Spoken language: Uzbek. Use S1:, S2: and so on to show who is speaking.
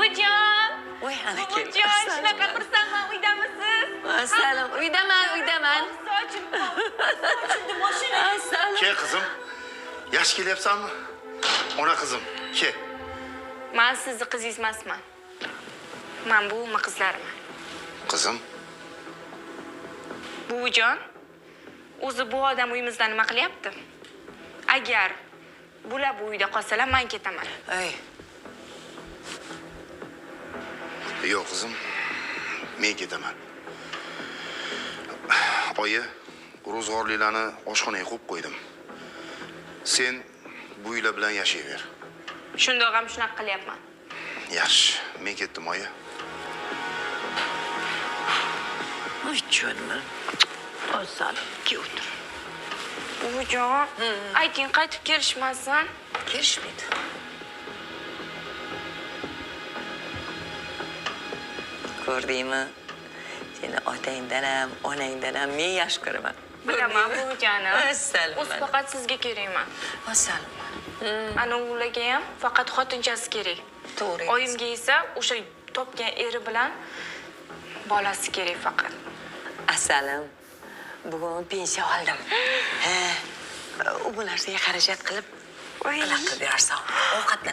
S1: Buvijon!
S2: Voy, ana keldi.
S1: Buvijon, shunaqa xursandman, uydamisiz?
S2: Assalom, uydaman, uydaman.
S1: Sochim sochimni mashina.
S2: Assalom.
S3: Kel, qizim. Yaxshi kelyapsanmi? Ona qizim, kel.
S1: Man sizni qizingiz emasman. Man buvimni qizlariman.
S3: Qizim,
S1: Buvijon, o'zi bu odam uyimizda nima qilyapti? Agar bular bu uyda qolsalar, man ketaman.
S2: Ey,
S3: yo'q qizim. Men ketaman. Oyi, ro'zg'orlilarni oshxonaga qo'yib qo'ydim. Sen bu uylar bilan yashayver.
S1: Shundoq ham shunaqa qilyapman.
S3: Yaxshi, men ketdim, oyi.
S2: Oy jonim. Assalom, kel o'tir.
S1: Buvijon, ayting qaytib kelishmasin.
S2: Kelishmaydi. Ko'rdingmi? Seni otangdan ham, onangdan ham men yaxshi ko'raman.
S1: Bilaman, buvijonim.
S2: Assalom.
S1: O'zi faqat sizga kerakman.
S2: Assalom.
S1: Ana ularga ham faqat xotinchasi kerak.
S2: To'g'ri.
S1: Oyimga esa o'sha topgan eri bilan bolasi kerak faqat.
S2: Asalim, bugun pensiya oldim. Ha, u bu narsaga xarajat qilib,
S1: Voy.
S2: qanaqa qilib berasan? Ovqatlan.